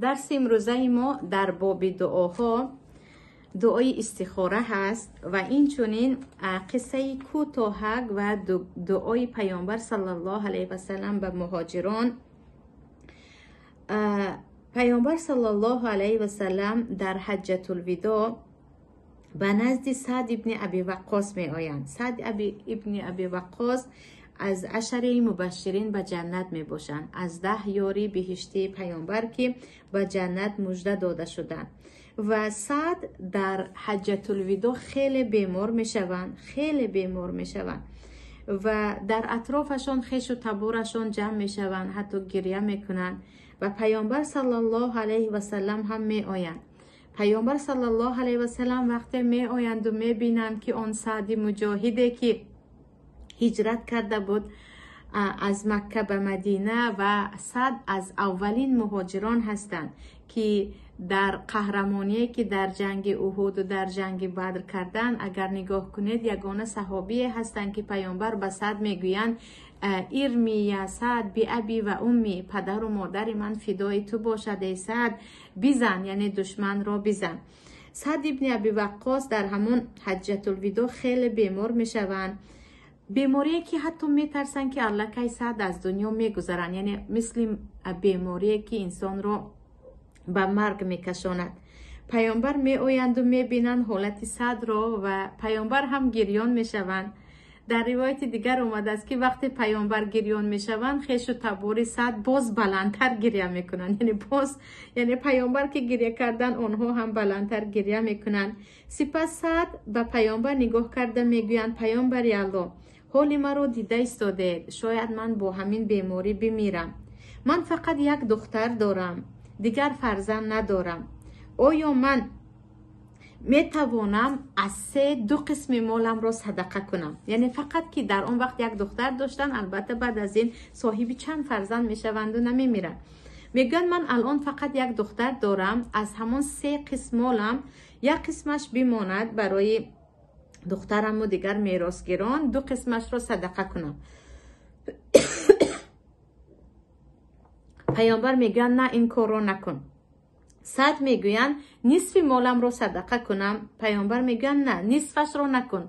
Дарси имрӯзаи мо дар боби дуоҳо дуои истихора ҳаст ва инчунин қиссаи кӯтоҳак ва дуои Паёнбар саллаллоҳу алайҳи васалам ба муҳоҷирон. Паёнбар саллаллоҳу алайҳи васалам дар ҳаҷҷатулвидо ба назди Саъд ибни Аби Ваққос меоянд. Саъд ибни Аби Ваққос аз ашараи мубашширин ба ҷаннат мебошанд, аз 10 ёри биҳиштии Паёнбар, ки ба ҷаннат мужда дода шуданд. Ва Саъд дар ҳаҷҷатулвидо хеле бемор мешаванд, хеле бемор мешаванд ва дар атрофашон хешу таборашон ҷамъ мешаванд, ҳатто гиря мекунанд ва Паёнбар саллаллоҳу алайҳи васалам ҳам меоянд. Паёнбар саллаллоҳу алайҳи васалам вақте меоянду мебинанд, ки он Саъди муҷоҳиде, ки ҳиҷрат карда буд аз Макка ба Мадина, ва Саъд аз аввалин муҳоҷирон ҳастанд, ки дар қаҳрамоние, ки дар ҷанги Уҳуду дар ҷанги Бадр кардан, агар нигоҳ кунед, ягона саҳобие ҳастанд, ки Паёнбар ба Саъд мегӯянд: «Ирми я Саъд биаби ва умми», падару модари ман фидои ту бошад, эй Саъд, бизан, яъне душманро бизан. Саъд ибни Аби Ваққос дар ҳамон ҳаҷҷатулвидо хеле бемор мешаванд, беморие ки ҳатто метарсанд, ки аллакай Саъд аз дунё мегузаранд, яъне мисли беморие, ки инсонро ба марг мекашонад. Паёнбар меоянду мебинанд ҳолати Саъдро ва Паёнбар ҳам гирён мешаванд. Дар ривояти дигар омадааст, ки вақте Паёнбар гирён мешаванд, хешу табори Саъд боз баландтар гиря мекунанд, яъне боз, яъне Паёнбар ки гиря кардан, онҳо ҳам баландтар гиря мекунанд. Сипас Саъд ба Паёнбар нигоҳ карда мегӯянд: «Паёнбари Аллоҳ, ҳоли маро дида истодед, шояд ман бо ҳамин беморӣ бимирам. Ман фақат як духтар дорам, дигар фарзанд надорам. Оё ман метавонам аз се ду қисми моламро садақа кунам?» Яъне фақат ки дар он вақт як духтар доштанд, албатта баъд аз ин соҳиби чанд фарзанд мешаванду намемиранд. Мегӯянд: «Ман алон фақат як духтар дорам, аз ҳамон се қисм молам як қисмаш бимонад барои духтараму дигар меросгирон, ду қисмашро садақа кунам». Паёнбар мегӯянд: «На, ин корро накун». Саъд мегӯянд: «Нисфи моламро садақа кунам?» Паёнбар мегӯянд: «На, нисфашро накун,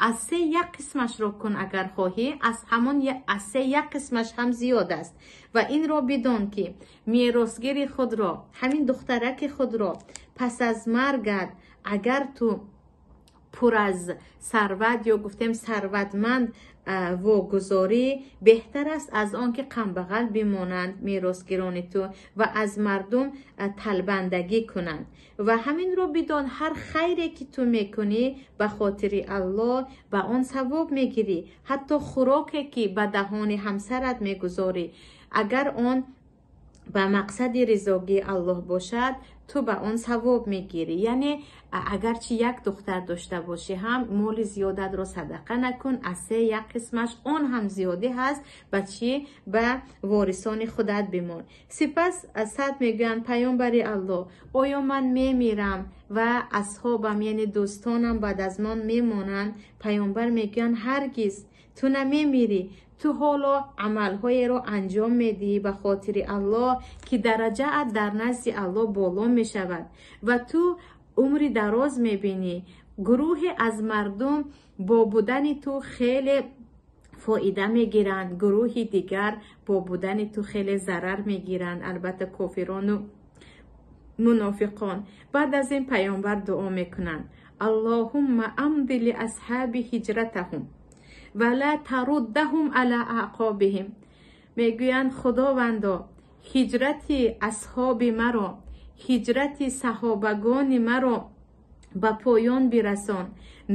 аз се як қисмашро кун агар хоҳӣ, аз ҳамон аз се як қисмаш ҳам зиёд аст. Ва инро бидон, ки меросгири худро, ҳамин духтараки худро, пас аз маргат агар ту пур аз сарват ё гуфтем сарватманд вогузорӣ, беҳтар аст аз он ки камбағал бимонанд меросгирони ту ва аз мардум талбандагӣ кунанд. Ва ҳаминро бидон, ҳар хайре ки ту мекунӣ ба хотири Аллоҳ, ба он савоб мегирӣ. Ҳатто хӯроке ки ба даҳони ҳамсарат мегузорӣ, агар он ба мақсади ризогии Аллоҳ бошад, ту ба он савоб мегирӣ». Яъне агарчи як духтар дошта бошӣ ҳам, моли зиёдатро садақа накун, аз се як қисмаш, он ҳам зиёдӣ ҳаст, ба чӣ, ба ворисони худат бимон. Сипас Саъд мегӯянд: «Паёнбари Аллоҳ, оё ман мемирам ва асҳобам, яъне дӯстонам, баъд аз ман мемонанд?» Паёнбар мегӯянд: «Ҳаргиз ту намемирӣ. Ту ҳоло амалҳоеро анҷом медиҳӣ ба хотири Аллоҳ, ки дараҷаат дар назди Аллоҳ боло мешавад ва ту умри дароз мебинӣ. Гурӯҳе аз мардум бо будани ту хеле фоида мегиранд, гурӯҳи дигар бо будани ту хеле зарар мегиранд, албатта кофирону мунофиқон». Баъд аз ин Паёнбар дуо мекунанд: «Аллоҳумма амди лиасҳаби ҳиҷратаҳум ва ла таруддаҳум ала аъқобиҳим». Мегӯянд: «Худовандо, ҳиҷрати асҳоби маро, ҳиҷрати саҳобагони маро ба поён бирасон,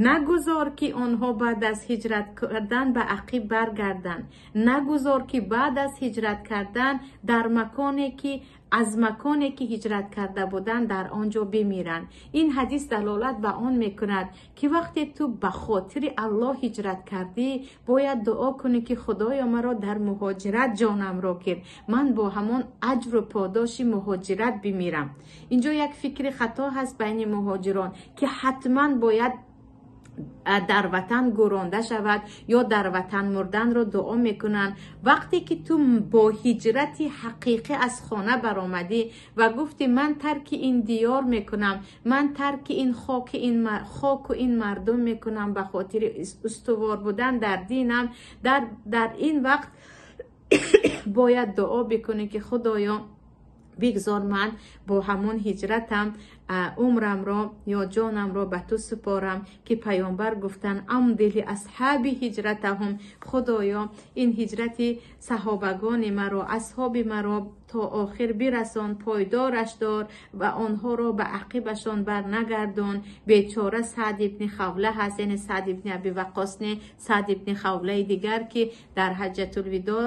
нагузор, ки онҳо баъд аз ҳиҷрат кардан ба ақиб баргарданд, нагузор, ки баъд аз ҳиҷрат кардан дар маконе ки аз маконе ки ҳиҷрат карда буданд, дар он ҷо бимиранд». Ин ҳадис далолат ба он мекунад, ки вақте ту ба хотири Аллоҳ ҳиҷрат кардӣ, бояд дуо кунӣ, ки Худоё, маро дар муҳоҷират ҷонамро гир, ман бо ҳамон аҷру подоши муҳоҷират бимирам. Инҷо як фикри хато ҳаст байни муҳоҷирон, ки ҳатман бояд Дар ватан гӯронда шавад ё дар ватан мурданро дуо мекунанд. Вақте ки ту бо ҳиҷрати ҳақиқӣ аз хона баромадӣ ва гуфтӣ: «Ман тарки ин диёр мекунам, ман тарки ин хоку ин мардум мекунам ба хотири устувор будан дар динам», дар ин вақт бояд дуо бикунӣ, ки «Худоё, бигзор ман бо ҳамон ҳиҷратам умрамро ё ҷонамро ба ту супорам», ки паёмбар гуфтанд: «امض لأصحابي هجرتهم». Худоё, ин ҳиҷрати саҳобагони маро, асҳоби маро то охир бирасон, пойдораш дор ва онҳоро ба ақибашон барнагардон. Бечора Саъд ибни Хавла ҳаст, яъне Саъд ибни Аби Ваққос не, Саъд ибни Хавлаи дигар, ки дар Ҳаҷатулвидо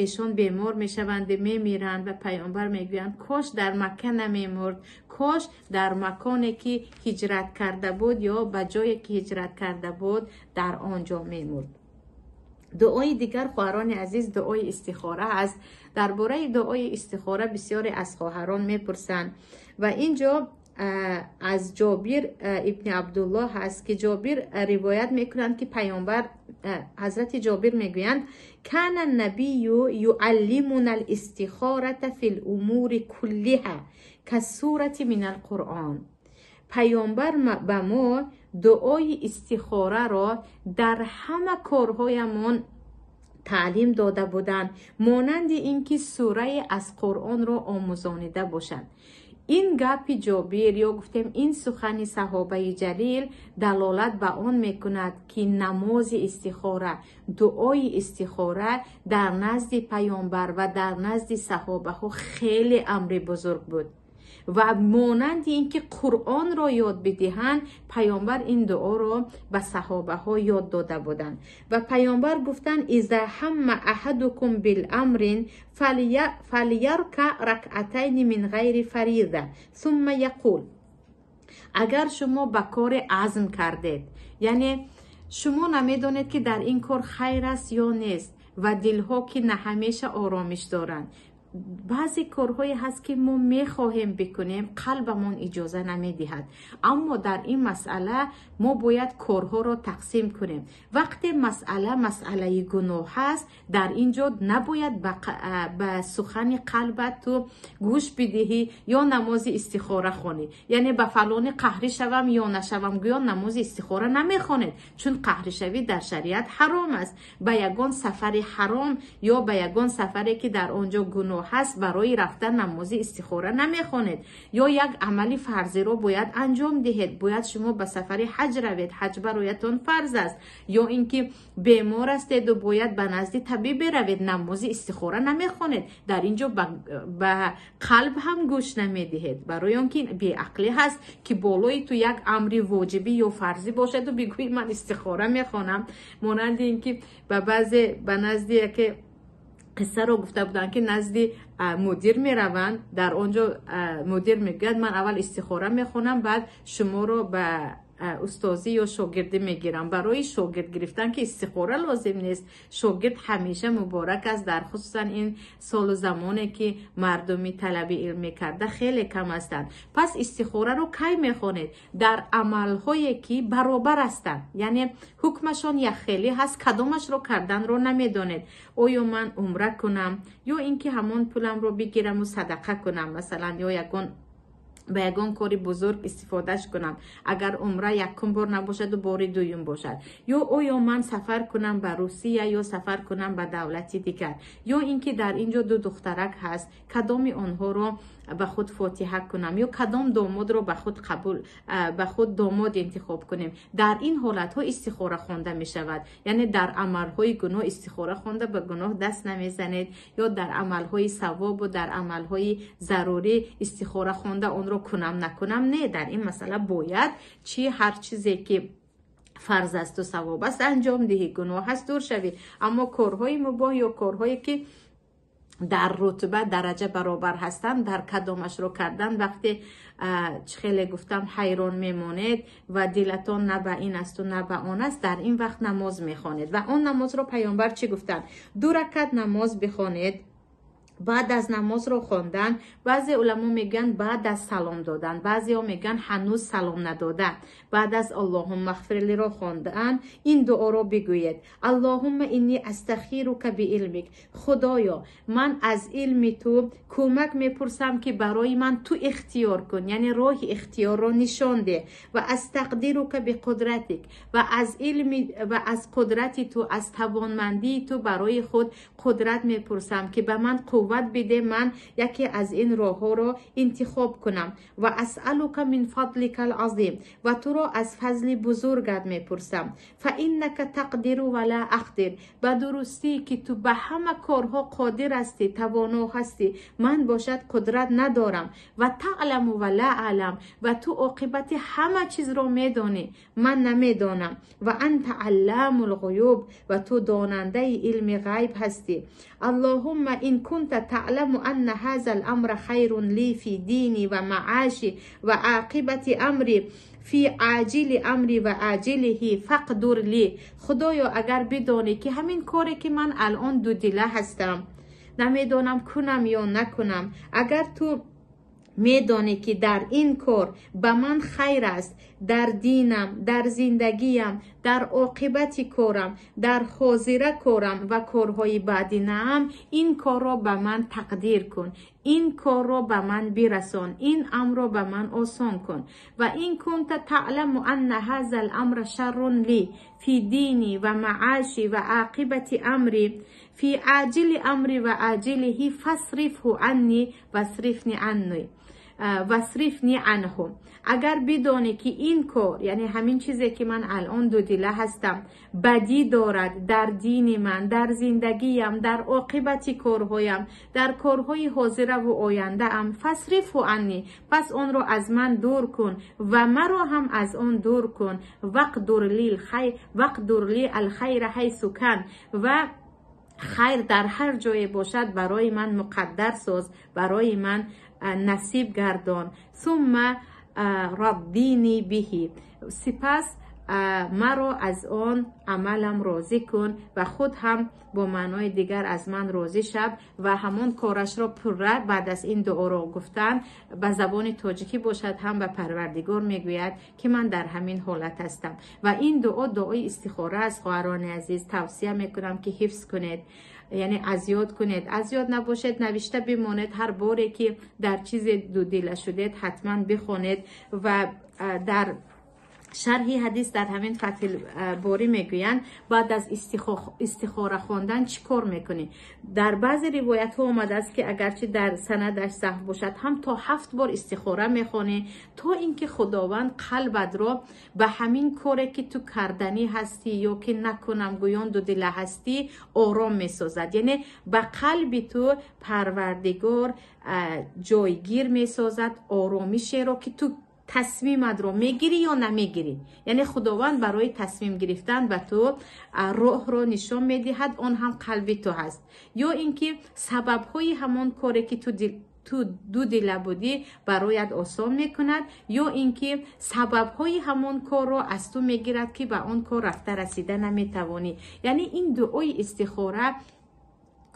эшон бемор мешаванд, мемиранд ва паёмбар мегӯянд: «Кош дар Макка намемурд, кош дар маконе ки ҳиҷрат карда буд ё ба ҷое ки ҳиҷрат карда буд, дар он ҷо мемурд». Дуои дигар, хоҳарони азиз, дуои истихора аст. Дар бораи дуои истихора бисёре аз хоҳарон мепурсанд ва ин ҷо аз Ҷобир ибни Абдуллоҳ ҳаст, ки Ҷобир ривоят мекунанд, ки паёмбар, ҳазрати Ҷобир мегӯянд: «كان النبي يعلمنا الاستخارة في الأمور كلها كالسورة من القرآن». Паёмбар ба мо дуои истихораро дар ҳама корҳоямон таълим дода буданд, монанди ин ки сурае аз Қуръонро омӯзонида бошанд. Ин гапи Ҷобир ё гуфтем ин сухани саҳобаи ҷалил далолат ба он мекунад, ки намози истихора, дуои истихора дар назди паёмбар ва дар назди саҳобаҳо хеле амри бузург буд ва монанди ин ки Қуръонро ёд бидиҳанд, паёмбар ин дуоро ба саҳобаҳо ёд дода буданд. Ва паёмбар гуфтанд: «إذا هم أحدكم بأمر فليركع ركعتين من غير فريضة ثم يقل». Агар шумо ба коре азм кардед, яъне шумо намедонед, ки дар ин кор хайр аст ё нест, ва дилҳо ки на ҳамеша оромиш доранд, баъзе корҳое ҳаст, ки мо мехоҳем бикунем, қалбамон иҷоза намедиҳад. Аммо дар ин масъала мо бояд корҳоро тақсим кунем. Вақте масъала масъалаи гуноҳ ҳаст, дар ин ҷо набояд ба сухани қалбат ту гӯш бидиҳӣ ё намози истихора хонӣ. Яъне ба фалони қаҳрӣ шавам ё нашавам гӯё намози истихора намехонед, чун қаҳришавӣ дар шариат ҳаром аст. Ба ягон сафари ҳаром ё ба ягон сафаре, ки дар он ҷо гуноҳ ҳаст, барои рафтан намози истихора намехонед. Ё як амали фарзиро бояд анҷом диҳед, бояд шумо ба сафари ҳаҷ равед, ҳаҷ бароятон фарз аст, ё ин ки бемор ҳастеду бояд ба назди табиб биравед, намози истихора намехонед. Дар ин ҷо ба қалб ҳам гӯш намедиҳед, барои он ки беақлӣ ҳаст, ки болои ту як амри воҷибӣ ё фарзӣ бошаду бигӯӣ: «Ман истихора мехонам». Монанди ин ки ба баъзе ба назди яке қиссаро гуфта буданд, ки назди мудир мераванд. Дар он ҷо мудир мегӯяд: «Ман аввал истихора мехонам, баъд шуморо ба устозӣ ё шогирдӣ мегирам». Барои шогирд гирифтан ки истихора лозим нест, шогирд ҳамеша муборак аст. Дар хусусан ин солу замоне, ки мардуми талаби илм мекарда хеле кам ҳастанд. Пас истихораро кай мехонед? Дар амалҳое, ки баробар ҳастанд, яъне ҳукмашон якхелӣ ҳаст, кадомашро карданро намедонед. Оё ман умра кунам ё ин ки ҳамон пуламро бигираму садақа кунам, масалан, ё ягон ба ягон кори бузург истифодаш кунам, агар умра якум бор набошаду бори дуюм бошад, ё оё ман сафар кунам ба Русия ё сафар кунам ба давлати дигар, ё ин ки дар ин ҷо ду духтарак ҳаст, кадоми онҳоро ба худ фотиҳа кунам ё кадом домодро ба худ қабул, ба худ домод интихоб кунем. Дар ин ҳолатҳо истихора хонда мешавад. Яъне дар амалҳои гуноҳ истихора хонда ба гуноҳ даст намезанед, ё дар амалҳои савобу дар амалҳои зарурӣ истихора хонда онро кунам, накунам, не. Дар ин масъала бояд чӣ? Ҳар чизе ки фарз асту савоб аст, анҷом диҳӣ, гуноҳ аст, дур шавӣ. Аммо корҳои мубоҳ ё корҳое, ки дар рутба, дараҷа баробар ҳастанд, дар кадомашро кардан вақте чӣ хеле гуфтам, ҳайрон мемонед ва дилатон на ба ин асту на ба он аст, дар ин вақт намоз мехонед. Ва он намозро паёмбар чӣ гуфтанд? Ду ракат намоз бихонед. Баъд аз намозро хондан, баъзе уламо мегӯянд, баъд аз салом додан, баъзеҳо мегӯянд, ҳанӯз салом надода, баъд аз "Аллоҳумма ғфирлиро" хондан ин дуоро бигӯед: "Аллоҳумма инни астахирука биилмик", Худоё, ман аз илми ту кӯмак мепурсам, ки барои ман ту ихтиёр кун, яъне роҳи ихтиёрро нишон деҳ, ва астақдирука биқудратик, ва аз илми ва аз қудрати ту, аз тавонмандии ту барои худ қудрат мепурсам, ки ба ман қувват биде, ман яке аз ин роҳҳоро интихоб кунам, ва асъалука мин фадлика алазим, ва туро аз фазли бузургат мепурсам, фа иннака тақдиру ва ла ақдир, ба дурустӣ ки ту ба ҳама корҳо қодир ҳастӣ, тавоно ҳастӣ, ман бошад қудрат надорам, ва таъламу ва ла аълам, ва ту оқибати ҳама чизро медонӣ, ман намедонам, ва анта алламу лғуюб, ва ту донандаи илми ғайб ҳастӣ. Аллоҳумма ин кунта таъламу анна ҳаза ламра хайрун ли фи дини ва мааши ва оқибати амри фи аҷили амри ва аҷилиҳи фақдур ли. Худоё, агар бидонӣ, ки ҳамин коре ки ман алон дудила ҳастам, намедонам кунам ё накунам, агар ту медонӣ, ки дар ин кор ба ман хайр аст дар динам, дар зиндагиям, дар оқибати корам, дар ҳозира корам ва корҳои баъдинаам, ин корро ба ман тақдир кун, ин корро ба ман бирасон, ин амрро ба ман осон кун. Ва ин кунта таъламу анна ҳаза ламра шаррун ли фи дини ва мааши ва оқибати амри фи аҷили амри ва аҷилиҳи фасрифҳу анни васрифни анни васрифни анҳу. Агар бидонӣ, ки ин кор, яъне ҳамин чизе ки ман алон дудила ҳастам, бадӣ дорад дар дини ман, дар зиндагиям, дар оқибати корҳоям, дар корҳои ҳозираву ояндаам, фасрифҳу анни, пас онро аз ман дур кун ва маро ҳам аз он дур кун, вақдур ли алхайра ҳайсу кан, ва хайр дар ҳар ҷое бошад, барои ман муқаддар соз, барои ман насиб гардон, сумма раддини биҳи, сипас маро аз он амалам розӣ кун ва худ ҳам бо маънои дигар аз ман розӣ шав. Ва ҳамон корашро пурра баъд аз ин дуоро гуфтан ба забони тоҷикӣ бошад ҳам ба Парвардигор мегӯяд, ки ман дар ҳамин ҳолат ҳастам. Ва ин дуо дуои истихора аст. Хоҳарони азиз, тавсия мекунам, ки ҳифз кунед, яъне аз ёд кунед, аз ёд набошед, навишта бимонед, ҳар боре ки дар чизе дудила шудед, ҳатман бихонед. Ва дар шарҳи ҳадис дар ҳамин Фатҳилборӣ мегӯянд, баъд аз истихора хондан чӣ кор мекунӣ? Дар баъзе ривоятҳо омадааст, ки агарчи дар санадаш заъф бошад ҳам, то ҳафт бор истихора мехонӣ, то ин ки Худованд қалбатро ба ҳамин коре ки ту карданӣ ҳастӣ ё ки накунам гӯён дудила ҳастӣ, ором месозад, яъне ба қалби ту Парвардигор ҷойгир месозад оромишеро, ки ту тасмиматро мегирӣ ё намегирӣ. Яъне Худованд барои тасмим гирифтан ба ту роҳро нишон медиҳад, он ҳам қалби ту ҳаст, ё ин ки сабабҳои ҳамон коре ки ту дудила будӣ, бароят осон мекунад, ё ин ки сабабҳои ҳамон корро аз ту мегирад, ки ба он кор рафта расида наметавонӣ. Яъне ин дуои истихора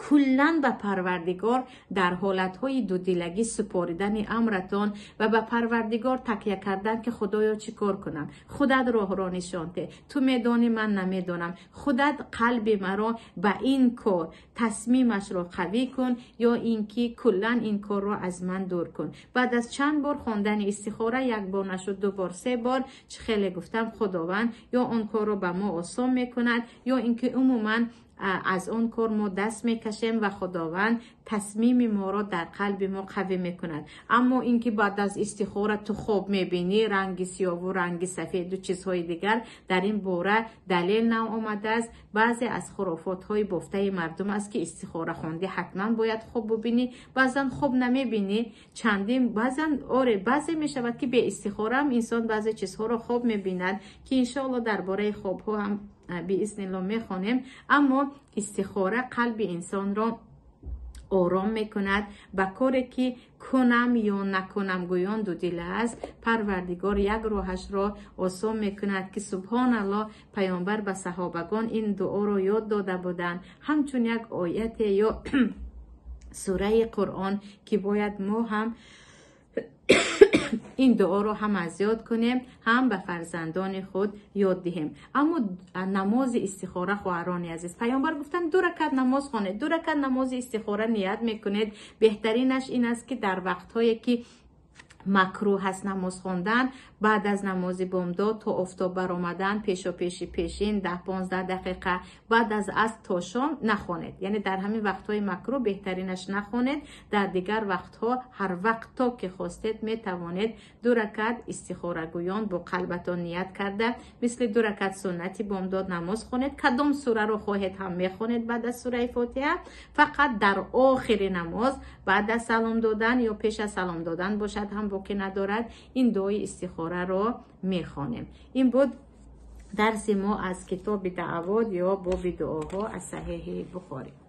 куллан ба Парвардигор дар ҳолатҳои дудилагӣ супоридани амратон ва ба Парвардигор такя кардан, ки Худоё, чӣ кор кунам, худат роҳро нишон де, ту медонӣ, ман намедонам, худат қалби маро ба ин кор тасмимашро қавӣ кун ё ин ки куллан ин корро аз ман дур кун. Баъд аз чанд бор хондани истихора, як бор нашуд, ду бор, се бор, чӣ хеле гуфтам, Худованд ё он корро ба мо осон мекунад, ё ин ки умуман аз он кор мо даст мекашем ва Худованд тасмими моро дар қалби мо қавӣ мекунад. Аммо ин ки баъд аз истихора ту хоб мебинӣ, ранги сиёву ранги сафеду чизҳои дигар, дар ин бора далел наомадааст. Баъзе аз хурофотҳои бофтаи мардум аст, ки истихора хондӣ, ҳатман бояд хоб бубинӣ. Баъзан хоб намебинӣ чандин, баъзан оре, баъзе мешавад, ки бе истихораам инсон баъзе чизҳоро хоб мебинад, ки иншоалло дар бораи хобҳо ҳам биизнилло мехонем. Аммо истихора қалби инсонро ором мекунад, ба коре ки кунам ё накунам гӯён дудила аст, Парвардигор як роҳашро осон мекунад, ки субҳоналло, Паёнбар ба саҳобагон ин дуоро ёд дода буданд, ҳамчун як ояте ё Сураи Қуръон, ки бояд мо ҳам ин дуоро ҳам аз ёд кунем, ҳам ба фарзандони худ ёд диҳем. Аммо намози истихора, хоҳарони азиз, паёмбар гуфтанд: ду ракат намоз хонед, ду ракат намози истихора ният мекунед. Беҳтаринаш ин аст, ки дар вақтҳое ки макрӯҳ ҳаст намоз хондан, баъд аз намози бомдод то офтоб баромадан, пешопеши пешин 10-15 дақиқа, баъд аз аср то шом нахонед. Яъне дар ҳамин вақтҳои макрӯҳ беҳтаринаш нахонед. Дар дигар вақтҳо ҳар вақт то ки хостед метавонед ду ракат истихорагӯён бо қалбатон ният карда, мисли ду ракат суннати бомдод намоз хонед. Кадом сураро хоҳед ҳам мехонед баъд аз сураи Фотиҳа. Фақат дар охири намоз, баъд аз салом додан ё пеш аз салом додан бошад ҳам боке надорад, ин дуои истихораро мехонем. Ин буд дарси мо аз китоби даъвот ё боби дуоҳо аз Саҳеҳи Бухорӣ.